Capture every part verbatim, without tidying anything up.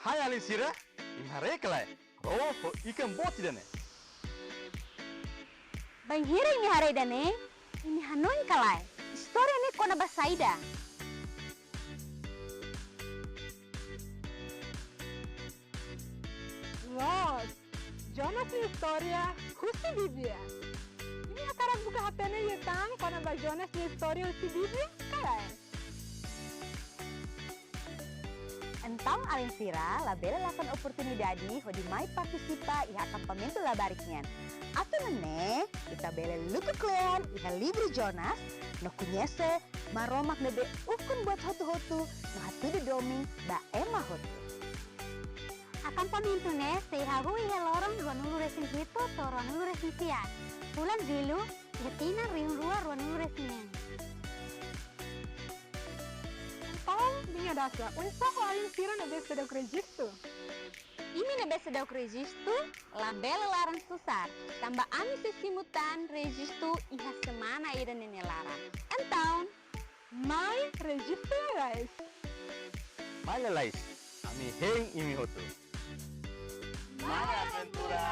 Hai alin sira, imi haree ka lae, ró ho ikan boot ida-ne'e. Bainhira imi haree ida-ne'e, imi hanoin ka lae, istória ne'e kona-ba saida? Loos, Jonas nia istória husi Bíblia. Imi hakarak buka hatene liután kona-ba Jonas nia istória husi Bíblia ka lae? Entaun alin sira labele lakon oportunidade hodi mai partisipa iha akampamentu labarik nian. Atu nune'e, ita bele luku kle'an iha livru Jonas no koñese Maromak ne'ebé ukun buat hotu-hotu no hatudu domin ba ema hotu. Akampamentu ne'e sei hahú iha loron ruanulu-resin-hitu to'o ruanulu-resin-sia, fulan Jullu, iha tinan rihun rua ruanulu-resin-neen. Entaun, Binya Dasla, oinsá ho alin sira ne'ebé seidauk rejistu? Imi ne'ebé seidauk rejistu, labele laran susar, tanba ami sei simu tan rejistu iha semana ida-ne'e nia laran. Entaun, mai rejistu lalais. Mai lalais, ami hein imi hotu. Mai aventura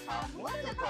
hamutuk ho